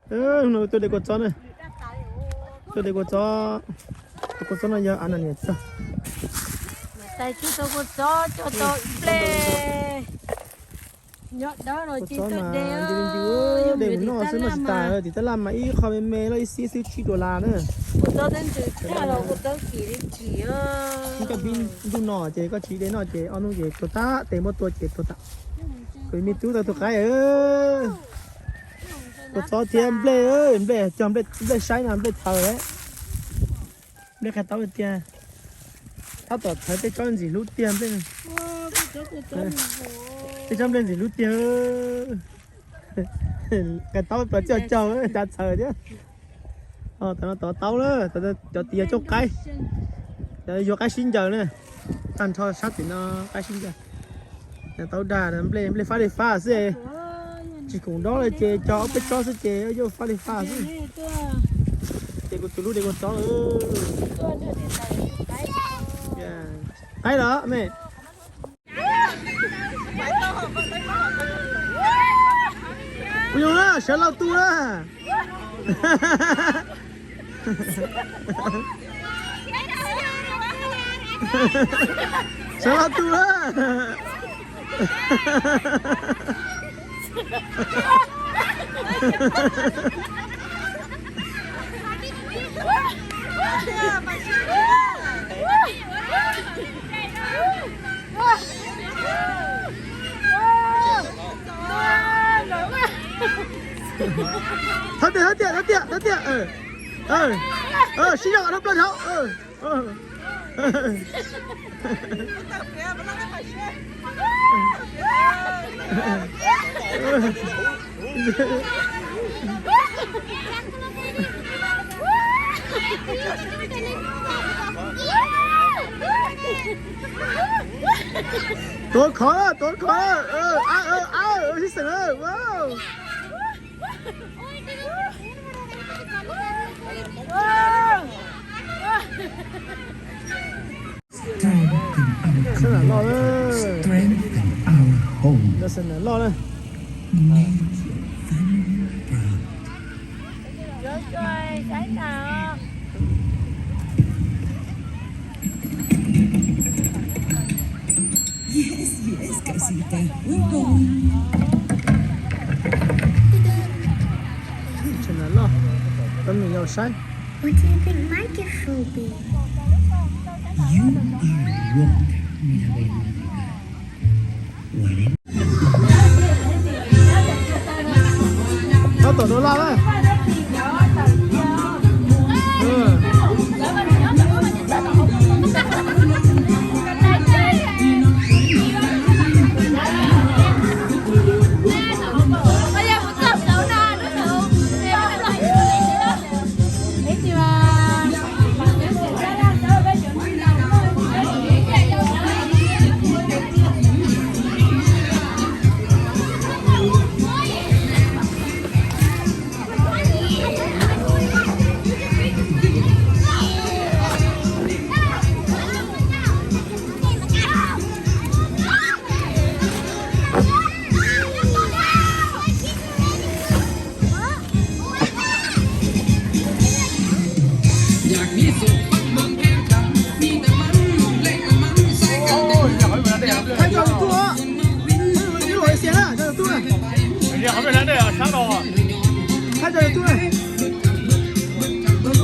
Hnub no tuaj de kua txob na. Tuaj de kua txob. Tus kua txob no yog a na niam txog. Tais tsis tau kua txob, tsis tau nplej. Nyob dawb no ces tuaj de, de mus noj xwb noj tsis tas. Tim tab laj mas ib qho me me loj ib xib xwb tsib dollar na. Kua txob twb ntws tag los kua txob kim li kim. Koj pib ntuj no ces koj tsis de noj ces ob hnub ces tuag tas, tes muab tua ces tuag tas. Kuv me tub tau tus qaib. Kua txob thiab nplej, nplej cog nplej saib no nplej thaws. Nplej qhia taub tiag. Tab tom txhawv tej tsob ntxim hlub tiag nplej. Tej tsob nplej ntxim hlub tiag. Qhia taub plas txij caug cav txhawv thiab. Tam no tov taub na, cov tid yog coob qaib. Cov yuav qaib sib ncaws na. Tag nrho sab tim no qaib sib ncaws. Taub dag nplej, nplej fab li fab xwb. Tsis koom dob li ces cog ob peb tsob xwb ces yuav fab li fab xwb. Ces kuv tus hlub de kua txob. Qaib los me. Ua yog na, sawv lauj tu na. Sawv lauj tu na. Thov tiag, thov tiag, thov tiag, thov tiag. Sib zog dhau plaws dhau. Tuav khov, tuav khov. Sib xeem. Strengthen our community. Strengthen our home. Make your family proud. Yes, yes, casita. We're going. Tsev neeg loj, cov me nyuam saib. What do you think my gift will be? You are wrong, Mirabel. Tab tom rau laj na. Hmoob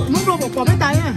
Nplog pom pom peb tais na.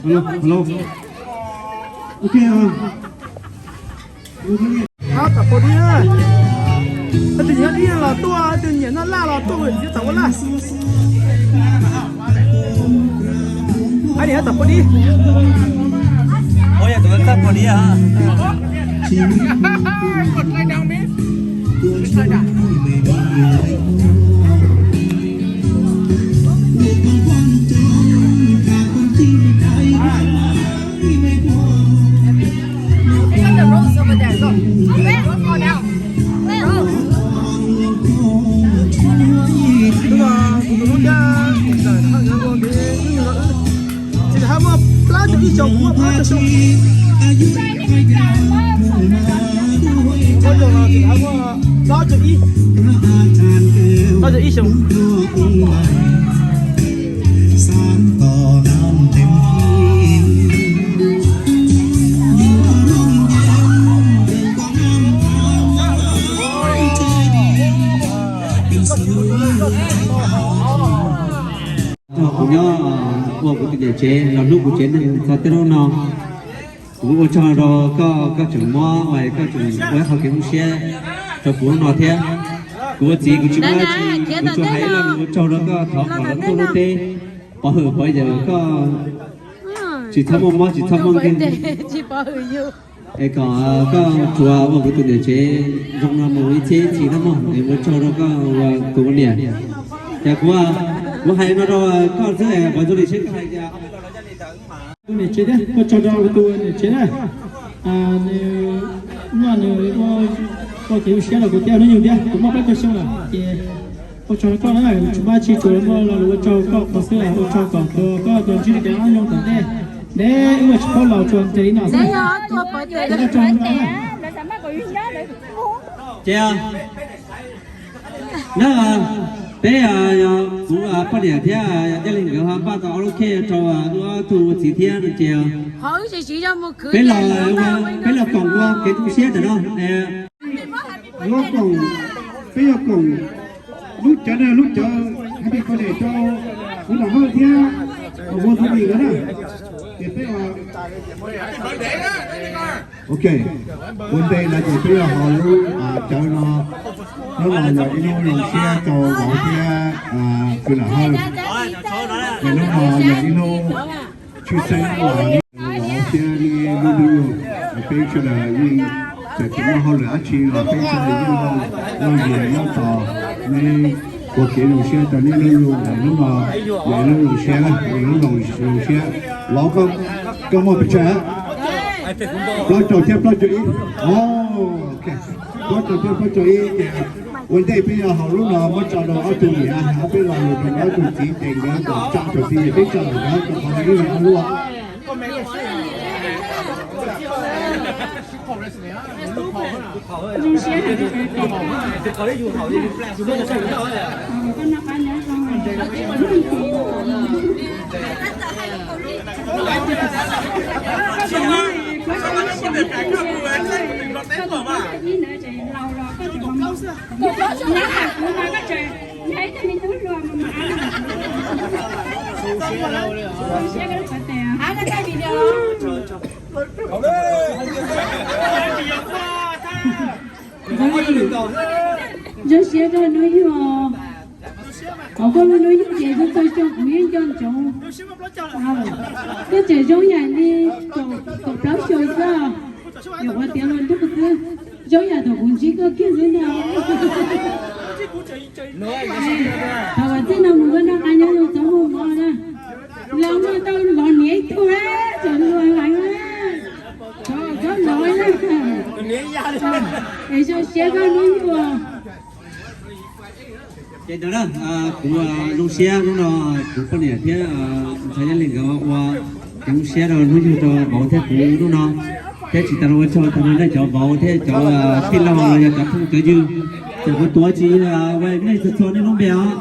Hello, hello. Ok, hab tom pau dib, hab tus nyiam dib los tuaj, hab tus nyiam noj laj los tuaj, hab tom ua laj. Hab nim hab tom pau dib. Tsis hab muaj plaub caug ib xyoo, muaj plaub caug xyoo. Plaub caug ib, plaub caug ib xyoo. Kuv nyob ua kuv tus niam tsev los hlub kuv tsev neeg txog tej hnub no. Kuv ua tsaug rau koj, koj tseem muab, koj tseem ua ib qho kev zoo siab rau kuv hnub no thiab. Kuv ua txiv kuv tsis muaj dab tsi, kuv tsuas hais ib lo lus ua tsaug rau koj, thov kom lub ntuj lub teb pov hwm pov yawm koj, tsis txhob muaj mob tsis txhob muaj nkeeg, es kom koj tsuas ua kuv tus niam tsev zoo no mus ib txhiab ib txhis na mog. Es ua tsaug rau koj ua kuv ua niam. Ces kuv, kuv hais no rau koj xwb, qhov zoo li seb koj hais tias tus niam tsev thiab, ua tsaug rau tus niam tsev na. Nws, nws ua kev zoo siab rau kuv thiab hnub nyoog thiab, kuv muaj plaub caug xyoo lawm ces ua tsaug rau koj na, tsis muaj dab tsi, tsuas muaj lo lus ua tsaug koj qhov xwb, ua tsaug kom koj tsuas ntsib kev noj nyoog tom ntej. Neb wb ua tsis paub laus tsuas nres li no xwb. Ces koj tsaug ntau na. Ces na, peb, kuv poj niam thiab Yaj Lis nkawd ho npaj tau ob lub khej rau wb ob tug ua txiv thiab no ces peb los, peb los koom ua kev tu siab ntawm no. Los koom, peb yuav koom lub cawv na, lub cawv happy birthday rau kuv Nom Hawj thiab Vua Tus Lis nkawd na. Ces peb Ok, ua ntej no ces peb yuav ho lub cawv no, hnub no yog ib hnub zoo siab rau vauv thiab kwv Nom Hawj. Ces hnub no yog ib hnub tshwj xeeb los vauv thiab nej lub hnub yug, peb sawv daws yeej txawm tsis muaj hauj lwm dab tsi los peb sawv daws yeej muaj lub nyiam nyob tos neb ua kev zoo siab rau neb lub hnub yug. Hnub no yog ib hnub zoo siab, ib hnub zoo siab. Vauv, koj muaj pes tsawg? Plaub caug thiab plaub caug ib. Plaub caug thiab plaub caug ib ces ua ntej peb yuav haus lub no muab tso rau ob tug niam, peb los lus rau ob tug txiv ces nkawd kom tso rau txiv, peb tso rau nkawd kom qhov ib los ob lub. Zoo siab rau hnub yug. Qhov koj lub hnub yug ces koj tau xyoo kuv yeej nco ntsoov. Koj tseem zoo yam li kaum plaub xyoo xwb, yog ua tiav los ntuj xwb. Zoo yam thaum kuv ntsib koj kiag xwb ntag. Thaum txij no mus koj noj qab nyob zoo txhob muaj mob na. Los muaj tau los niam ib tug, tseem luag heev na. Txhob los na. Es zoo siab koj hnub yug. Ces ntawd na, kuv zoo siab hnub no kuv poj niam thiab ntxhais Yaj Lis nkawd ua zoo siab rau hnub yug rau vauv thiab kuv hnub no, thiab tsis tas li ua tsaug tag nrho nej cov vauv thiab cov tij laug los yog cov phooj cov ywg, ces kuv tuav tsis ua nej txhua txhua nej lub npe os.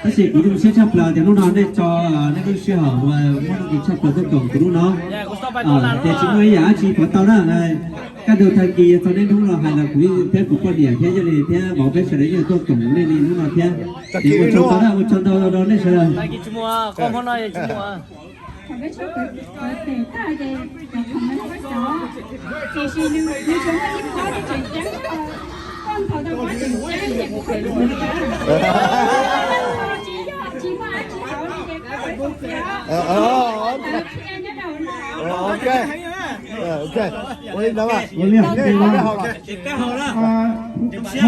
Tab sis kuv zoo siab tshaj plaws tias hnub no nej tso nej lub sij hawm uas muaj nuj nqis tshaj plaws tuaj koom kuv hnub no. Ces tsis muaj ib yam dab tsi pov tau na. Kaj ntug tag kis yog txog niaj hnub no hais los kuv thiab kuv poj niam thiab yog li thiab vauv peb sawv daws yeej tuaj koom nej li hnub no thiab. Ces ua tsaug ntau, ua tsaug ntau rau nej sawv daws. Tiam sis nws, nws tsuas muaj ib pob tseem ceeb, koj nthaus tau pob tseem ceeb ces kuv qhia nws mus li cas. Tsis yog, tsis muaj dab tsi hauv li ces koj pab kuv qhia, qhia nyob rau no. Ok. Ua li ntawd, ua li ntawd. Hau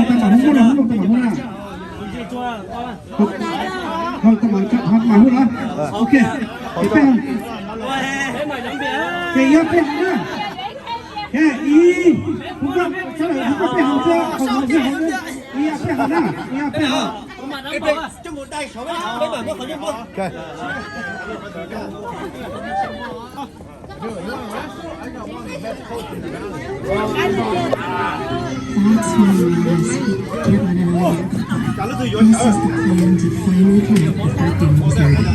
tau mam hu na, hau tau mam hu na. Hau tau mam hu na. Ok. Peb, ces ib ob peb hau na. Ib, kuv koj sawv daws kuv koj peb hau xwb, hau hau xwb, hau xwb. Ib ob peb hau na, ib ob peb hau. That's when you realize you can't let anyone get caught. This is the plan to finally connect with that thing inside you.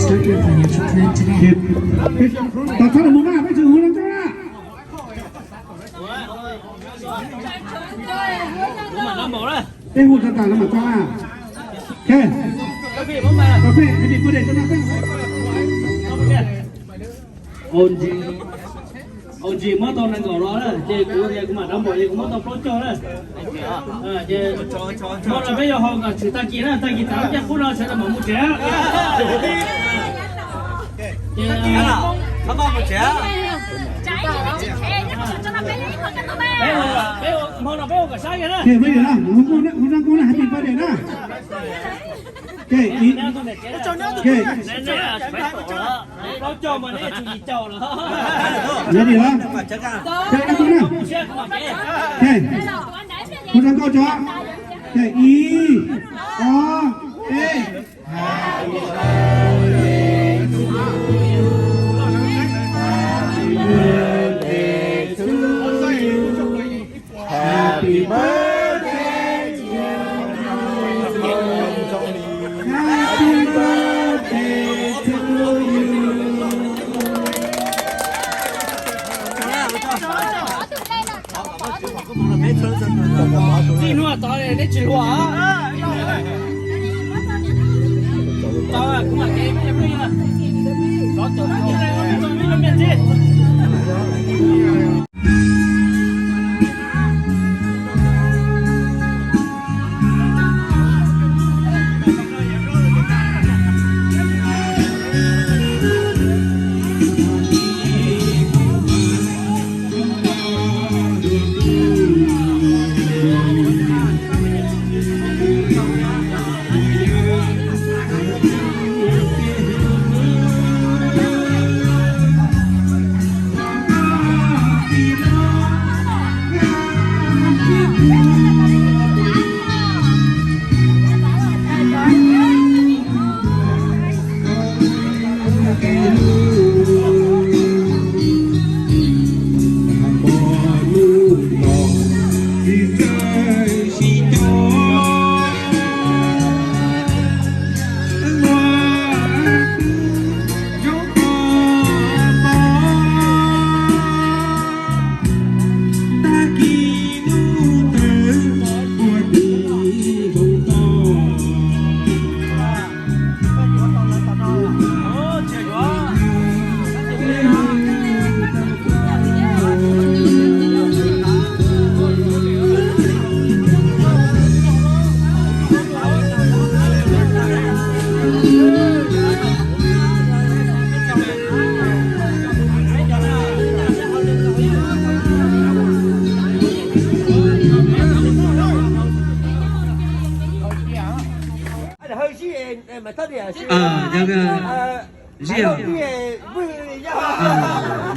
Start your financial plan today. Tau txhob mus na, peb tsis hu no tso na. Peb hu tag tas no mam tso na. Au ntsis, muab tau nees nkaum los na, ces kuv tias kuv mam rov npaum ces kuv muab tau plaub caug na. Ces no los peb yuav haus kom tshwm tag kis na, tag kis tas lub caij qub no sawv daws mam mus tsev. Ces peb ua, peb ua, hmo no peb ua kom sab kiag na. Hu zoo nkauj na, happy birthday na. Plaub caug mas neb tsum yim caum lawm. Yog li los, hu zoo nkauj tso. Ib, ob, peb. Txij hnub tod neb tsis hluas. Tau, kuv mam kev peb cov phooj ywg. Rov caum peb cov phooj ywg txij.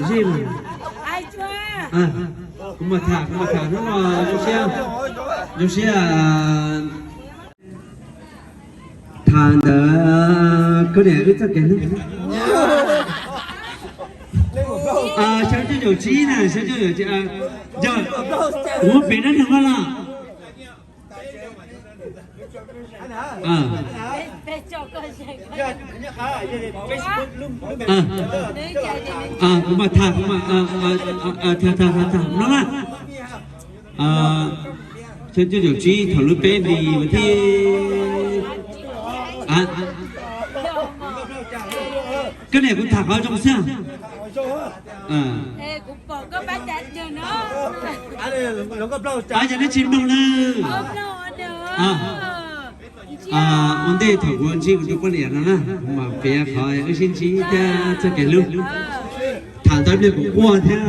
Zij, kuv mam tham, kuv mam tham hnub no zoo siab, zoo siab tham ntawm koj niam wb txoj kev hlub. Xyoo cuaj caum tsib na, xyoo cuaj caum tsib, yog kuv muab piv dab neeg no los. Kuv mam tham, kuv mam tham tham tham no na. Xyoo cuaj caum tsib thaum lub peb hlis vas thib, koj niam kuv tham qhov zoo xwb. Yog nej tsis mloog lawm. Ua ntej thaum kuv ntsib kuv tus poj niam no na, kuv mam piav qhov wb sib ntsib thiab txoj kev hlub. Tham tau ib pliag kuv quaj thiab.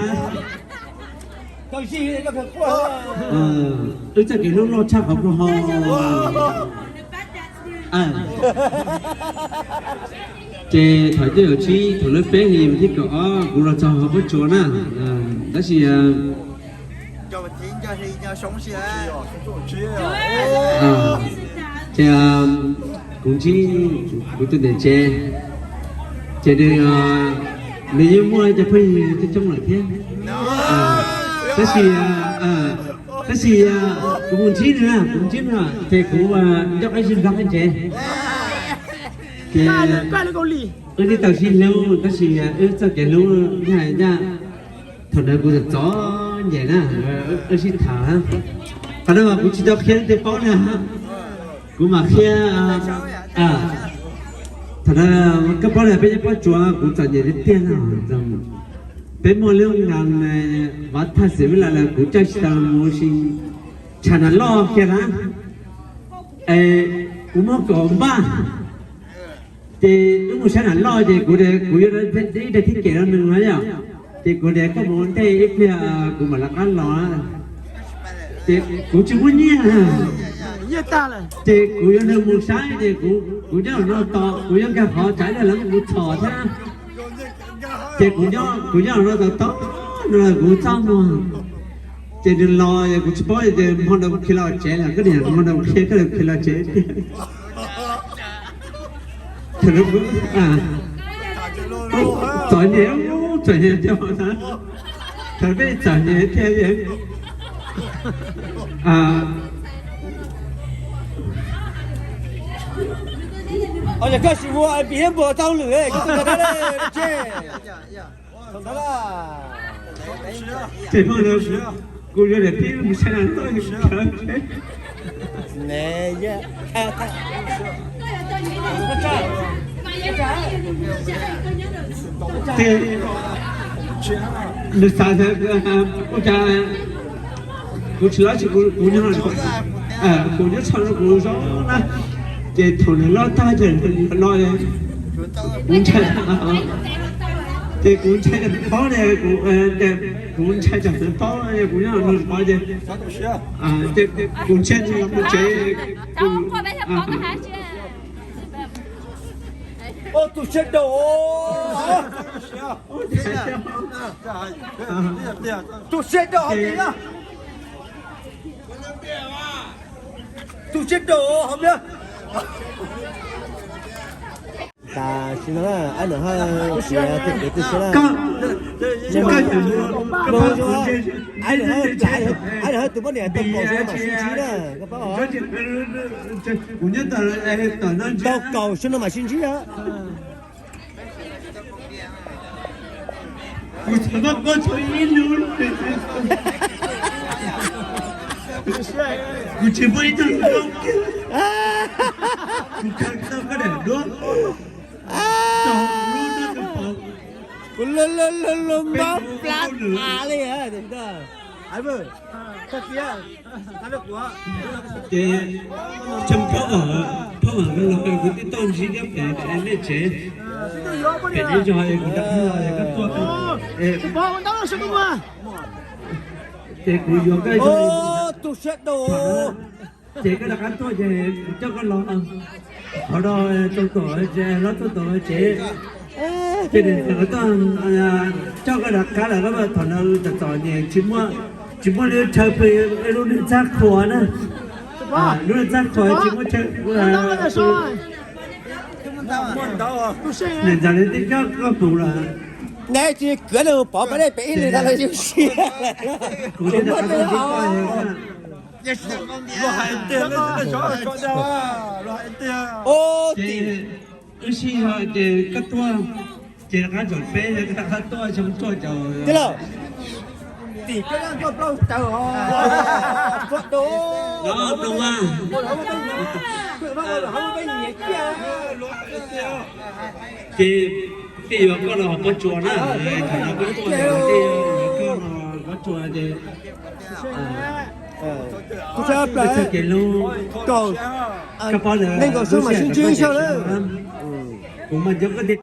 Wb txoj kev hlub loj tshaj qhov kuv ho. Ces thaum cuaj caum tsib thaum lub peb hlis vas thib kaum ob kuv los txog hauv Pab Tsuas na, tab sis ces kuv ntsib kuv tus niam tsev, ces nws, nws yeej muaj cov phooj ywg coob coob lawm thiab. Tab sis, tab sis kuv mus ntsib nws, kuv ntsib nws ces kuv nco qab zib nrog qab tsev, ces wb twb tau sib hlub, tab sis wb txoj kev hlub ncaj ncaj. Thaum ntawd kuv txom txom nyem na, wb sib tham. Qhov no mas kuv tsis tau qhia leej twg paub na, kuv mam qhia. Thaum ntawd koj paub na, peb nyob Pab Tsuas kuv txom nyem tiag tiag na. Peb muaj lub nkas vav thaj xim vib las los kuv caij tsis tau mus si, tshav nram loj kiag na. Es kuv muab kaum npaj, ces wb mus sab nram loj ces kuv, kuv yuav ib daim thib kem rau nws na yom. Ces kuv tias koj mus ua ntej ib pliag kuv mam rov qab los. Ces kuv tsis muaj nyiaj, ces kuv yuav nws mus saib ces kuv nyob no tos, kuv yuav nkag qhov tsav ib dag lawv muab kuv txhom thiab. Ces kuv nyob, kuv nyob no tos tos no kuv txaj muag. Ces nws los, kuv tsis paub tias hmo ntawd kuv khiav los tsev lawm, koj niam, hmo ntawd kuv qhia koj lawm, khiav los tsev tiag. Txom nyem, txom nyem tiag, thaum peb txom nyem tiag. Koj tsis ua pim thiab npua tau lwm, ces kuv yuav daim pib mus saib na. Ces nws xav tias ua cas kuv tsis los, kuv nyob, kuv nyob txhawm rau kuv zoo na. Ces thaum nws loj tag ces nws los, kuv ntshai, ces kuv ntshai tsam nws paub ne, kuv ntshai tsam nws paub, kuv nyob nws paub ces, ces kuv ntshai nws los mus tsev. Tus siab daus, tus siab daus hauv pes na, tus siab daus hauv pes. Tam sim no Ab Nws Hawj tias tej kev tu siab na, Ab Nws Hawj tus poj niam tau kaum xyoo no mam sib ntsib na, koj paub os. Tau kaum xyoo no mam sib ntsib. Kuv txhom koj, koj txhom ib lub, kuv tsis muaj ib tug hlub kiag, kuv khaws tau koj daim duab, txog lub no tus pom, kuv lub lub lub lub mob plab tas li. Ces tseem phob vam, phob vam los kuv twb tau ntsib nyob pem nej tsev, pem nej zog es kuv rov qab los es koj tuaj, ces kuv yuav koj, tus siab daus, ces koj rov qab tuaj ces kuv coj koj los. Qhov no tau tom, los tau tom tsev, ces nws tseem tuaj coj koj rov qab los, koj thaum no txom txom nyem tsis muaj, tsis muaj li chaw pw, lub niag txaj qhua na, lub niag txaj qhua tsis muaj chaw. Niam ntxawm li twb coj koj mus lawm. Neb tsis kwv nws pov peb pem ib li tau los yus siab. Kuv tsis muaj li os. Luag hais tiag, luag hais tiag, luag hais tiag. Ces wb sib zog ces koj tuaj, ces rov qab tsom peb, rov qab tuaj xyoo tuaj caum. Tim koj tuaj plaub taw os. Los rau mas. Ces tej yuav koj los pob tsuas na, thaum no koj tuaj ces tej yuav koj los pob tsuas ces Kuv tshaj plaws, kaum, nees nkaum xyoo mam sib ntsib xyoo lawm. Kuv mas nco koj tiag.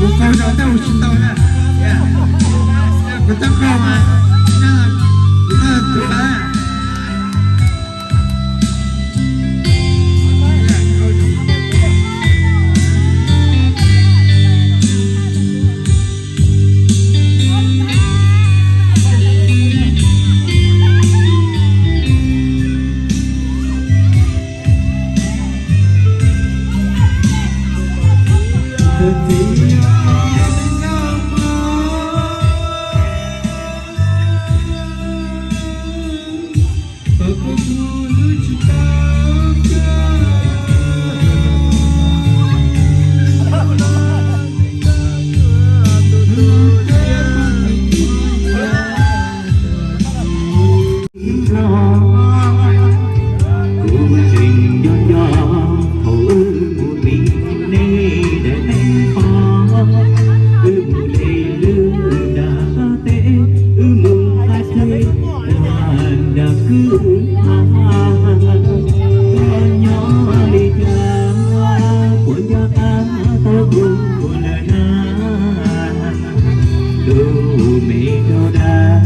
Mus qaug zog tej mus tsis tau na. Kuv tau qaug mas, kuv tau tus qab. Kuv tseem nco nco thaum wb mus pim nej daim teb qos, wb mus de lwm nram teb, wb mus qab teb nram kwj ha. Koj nyob li cas puas nco qab tau kuv lawm na? Tus me rau dag,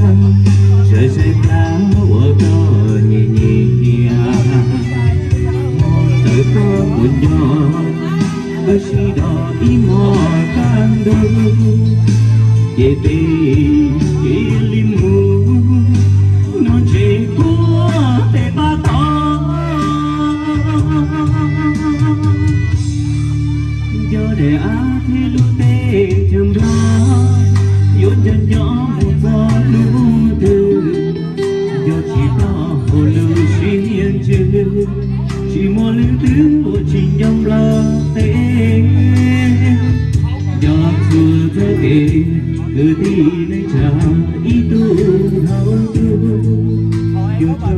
sawv sawv plab ua koj nyiam nyiam, tawm tuaj puas nco, wb sib do ib hmos kaj ntug, ces peb cia li mus, no ntshe puag tej pab tod. Nco daim av thiab lub teb chaws Nplog, yuav nco nco mus txog hnub twg, nco tsis tau hauv lub siab ntsws, tsis muaj leej twg uas tsis nco Nplog teb. Nco txhua txoj kev, kwv tij neej tsa ib tug dhau tus, yuav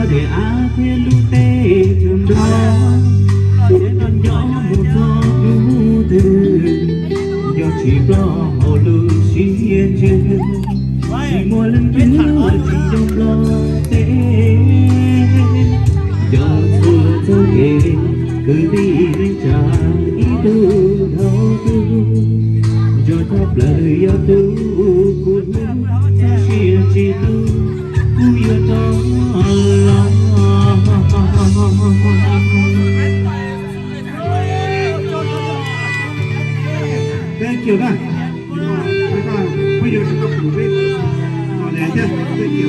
Ces av thiab lub teb chaws Nplog, thiab nco nco mus txog hnub twg, yog tsis ploj hauv lub siab ntsws, tsis muaj leej twg tsis nco Nplog teb. Cov txhua txoj kev kwv tij neej tsa ib tug dhau tug, nco tshaj plaws yog tus kuv hlub, txoj sia tsis tu kuv yuav rov los. Thank you na. Phooj ywg, tsis tau pum peb los ntev thiab, thank you.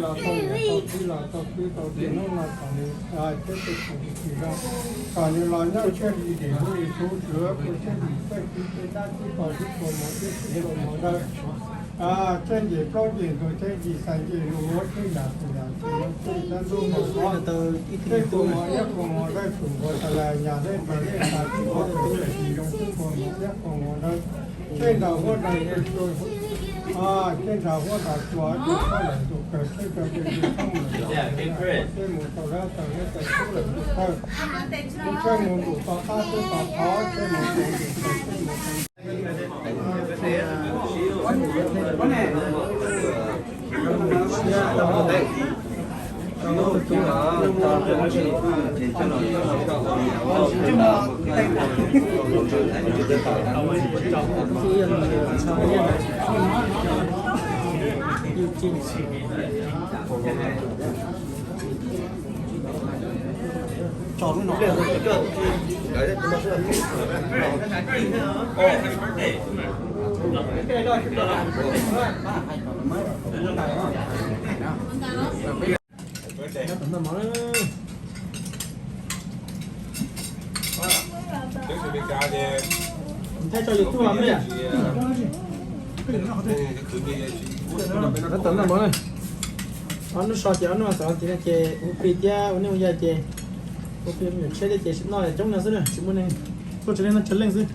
Los tau niam tau txiv los tau kwv tau tij, hnub no txom nyem thiab tej txom nyem tsis zoo, kom nws los nyob siab lim dim lub ib tug, tsuav kuv siab lim tej kwv tej dab, txhib pog txhib puag mos thiab txhib puag mos dawb, thiab nce plaub nce ntug thiab nce xais nce nus, ua tej yam txhua yam txhua, tej dab ntub mos qhuav, tej puag mos iab puag mos dawb, txhum npua tas lais, nyas dej nplaws dej tas, txhib pog txhib puag mos iab puag mos dawb, tej nram huab nram tsuas, tej nram huab nram tsuas, tsuas txhob lawm ntuj kawg, tej cov nce nce txhob mus, tej mus tau dab tau neb tau txhob lawm ntuj kawg, tej mus ntuj tau qab tub tau qhov, tej mus tau ntuj kawg, tej mus tau Thaij tso YouTube me. Ob tug ntawm no, ob hnub so ces ob hnub xav tias ces ua plig thiab ua neej ua yaig ces ua plig me nyuam tshiab thiab ces noj coob no xwb na, tsis muaj neeg, tuaj tsis leej noj tsis leej xwb.